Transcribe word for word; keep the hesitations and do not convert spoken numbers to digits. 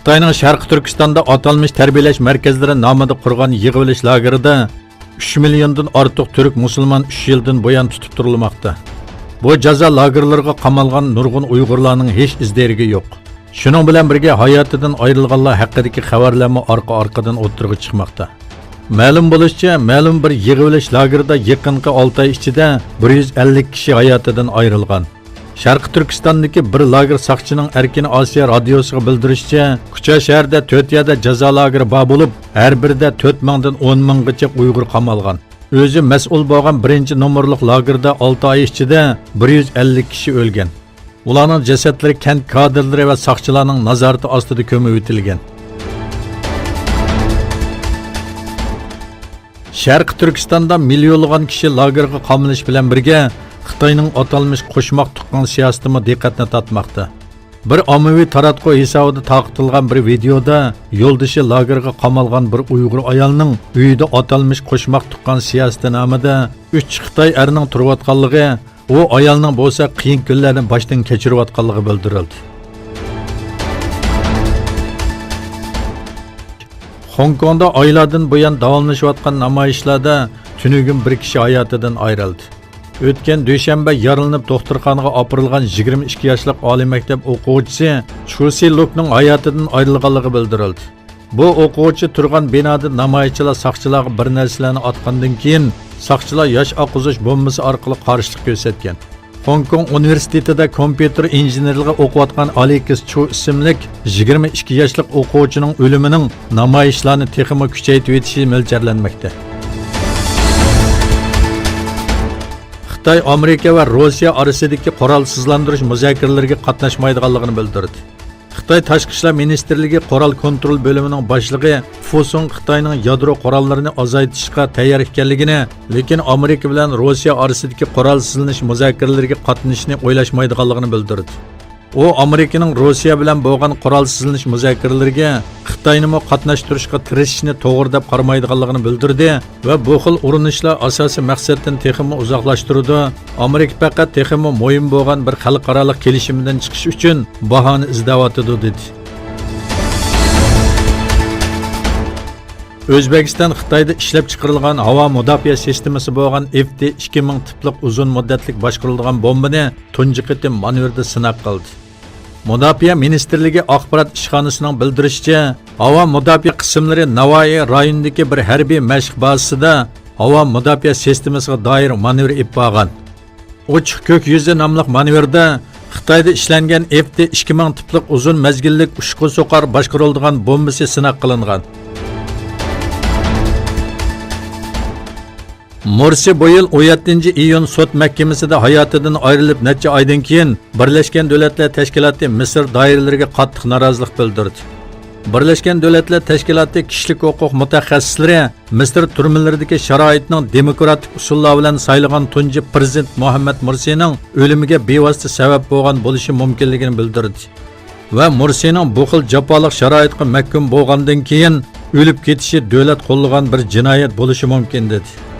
خىتاينىڭ شەرقىي تۈركىستاندا ئاتالمىش تەربىيەلەش مەركەزلىرى نامىدا قۇرغان يىغىۋېلىش لاگېرىدا ئۈچ مىليوندىن ئارتۇق تۈرك مۇسۇلمان ئۈچ يىلدىن بۇيان تۇتۇپ تۇرۇلماقتا. بۇ جازا لاگېرلىرىغا قامالغان نۇرغۇن ئۇيغۇرلارنىڭ ھېچ ئىز-دېرىكى يوق. شۇنىڭ بىلەن بىرگە، ھاياتىدىن ئايرىلغانلار ھەققىدىكى خەۋەرلەرمۇ ئارقا-ئارقىدىن ئوتتۇرىغا چىقماقتا. مەلۇم بولۇشىچە، مەلۇم بىر يىغىۋېلىش لاگېرىدا يېقىنقى ئالتە ئاي ئىچىدە بىر يۈز ئەللىك كىشى ھاياتىدىن ئايرىلغان. شەرقىي تۈركىستاندىكى بىر لاگېر ساقچىنىڭ ئەركىن ئاسىيا رادىيوسىغا بىلدۈرۈشىچە، كۇچا شەھىرىدە تۆت يەردە جازا لاگېرى بار بولۇپ، ھەر بىرىدە تۆت مىڭدىن ئون مىڭغىچە ئۇيغۇر قامالغان. ئۆزى مەسئۇل بولغان بىرىنچى نومۇرلۇق لاگېردا ئالتە ئاي ئىچىدە بىر يۈز ئەللىك كىشى ئۆلگەن. ئۇلارنىڭ جەسەتلىرى كەنت كادىرلىرى ۋە ساقچىلارنىڭ نازارىتى ئاستىدا كۆمۈۋېتىلگەن. شەرقىي تۈركىستاندا مىليونلىغان كىشى لاگېرغا قامىلىش بىلەن بىرگە، خىتاينىڭ ئاتالمىش قوشماق تۇغقان سىياسىتىمۇ دىققەتنى تارتماقتا. بىر ئاممىۋى تاراتقۇ ھېسابىدا تارقىتىلغان بىر ۋىدېئودا يولدىشى لاگېرغا قامالغان بىر ئۇيغۇر ئايالنىڭ ئۆيىدە ئاتالمىش قوشماق تۇغقان سىياسىتى نامىدا ئۈچ خىتاي ئەرنىڭ تۇرۇۋاتقانلىقى، ئۇ ئايالنىڭ بولسا قىيىن كۈنلەرنى باشتىن كەچۈرۈۋاتقانلىقى بىلدۈرۈلدى. خوڭكوڭدا ئايلاردىن بۇيان داۋاملىشىۋاتقان نامايىشلاردا تۈنۈگۈن بىر كىشى ھاياتىدىن ئايرىلدى. ئۆتكەن دۈشەنبە يارىلىنىپ دوختۇرخانىغا ئاپىرىلغان يىگىرمە ئىككى ياشلىق ئالىي مەكتەپ ئوقۇغۇچىسى چۇ سى لۇكنىڭ ھاياتىدىن ئايرىلغانلىقى بىلدۈرۈلدى. بۇ ئوقۇغۇچى تۇرغان بىنادا نامايىشچىلار ساقچىلارغا بىر نەرسىلەرنى ئاتقاندىن كېيىن، ساقچىلار ياش ئاققۇزۇش بومبىسى ئارقىلىق قارشىلىق كۆرسەتكەن. خوڭكوڭ ئۇنىۋېرسىتېتىدا كومپيۇتېر ئىنژېنېرلىقى ئوقۇۋاتقان ئالېكس چۇ ئىسىملىك يىگىرمە ئىككى ياشلىق ئوقۇغۇچىنىڭ ئۆلۈمىنىڭ نامايىشلارنى تېخىمۇ كۈچەيتىۋېتىشى مۆلچەرلەنمەكتە. خىتاي ئامېرىكا ۋە روسىيە ئارىسىدىكى قورالسىزلاندۇرۇش مۇزاكىرىلىرىگە قاتناشمايدىغانلىقىنى بىلدۈردى. خىتاي تاشقى ئىشلار مىنىستىرلىكى قورال كونترول بۆلۈمىنىڭ باشلىقى فۇ سۇڭ خىتاينىڭ يادرو قوراللىرىنى ئازايتىشقا تەييار ئىكەنلىكىنى، لېكىن ئامېرىكا بىلەن روسىيە ئارىسىدىكى قورالسىزلىنىش مۇزاكىرىلىرىگە قاتنىشىشنى ئويلاشمايدىغانلىقىنى بىلدۈردى. ئۇ ئامېرىكىنىڭ روسىيە بىلەن بولغان قورالسىزلىنىش مۇزاكىرىلىرىگە خىتاينىمۇ قاتناشتۇرۇشقا تىرىشىشنى توغرا دەپ قارىمايدىغانلىقىنى بىلدۈردى ۋە بۇ خىل ئۇرۇنۇشلار ئاساسىي مەقسەتتىن تېخىمۇ ئۇزاقلاشتۇرىدۇ، ئامېرىكا پەقەت تېخىمۇ مۇھىم بولغان بىر خەلقئارالىق كېلىشىمدىن چىقىش ئۈچۈن باھانە ئىزدەۋاتىدۇ، دېدى. ئۆزبېكىستان خىتايدا ئىشلەپچىقىرىلغان ھاۋا مۇداپىئە سىستېمىسى بولغان ئېف تى ئىككى مىڭ تىپلىق ئۇزۇن مۇددەتلىك باشقۇرۇلىدىغان بومبىنى تۇنجى قېتىم مانېۋىردا سىناق قىلدى. مۇداپىئە مىنىستىرلىكى ئاخبارات ئىشخانىسىنىڭ بىلدۈرۈشىچە، ھاۋا مۇداپىئە قىسىملىرى ناۋايى رايونىدىكى بىر ھەربىي مەشىق بازىسىدا ھاۋا مۇداپىئە سىستېمىسىغا دائىر مانېۋىر ئېلىپ بارغان. ئوچۇق كۆك يۈزى ناملىق مانېۋىردا خىتايدا ئىشلەنگەن ئېف تى ئىككى مىڭ تىپلىق ئۇزۇن مەزگىللىك ئۇچقۇ سوقار باشقۇرۇلىدىغان بومبىسى سىناق قىلىنغان. مۇرسى بۇ يىل ئون يەتتىنچى ئىيۇن سوت مەھكىمىسىدە ھاياتىدىن ئايرىلىپ نەچچە ئايدىن كېيىن، بىرلەشكەن دۆلەتلەر تەشكىلاتى مىسىر دائىرىلىرىگە قاتتىق نارازىلىق بىلدۈردى. بىرلەشكەن دۆلەتلەر تەشكىلاتى كىشىلىك ھوقۇق مۇتەخەسسىسلىرى مىسىر تۈرمىلىرىدىكى شارائىتنىڭ دېموكراتىك ئۇسۇللار بىلەن سايلىغان تۇنجى پىرېزىدېنت مۇھەممەد مۇرسىنىڭ ئۆلۈمىگە بىۋاسىتە سەۋەب بولغان بولۇشى مۇمكىنلىكىنى بىلدۈردى ۋە مۇرسىنىڭ بۇ خىل جاپالىق شارائىتقا مەھكۇم بولغاندىن كېيىن ئۆلۈپ كېتىشى دۆلەت قوللىغان بىر جىنايەت بولۇشى مۇمكىن، دېدى.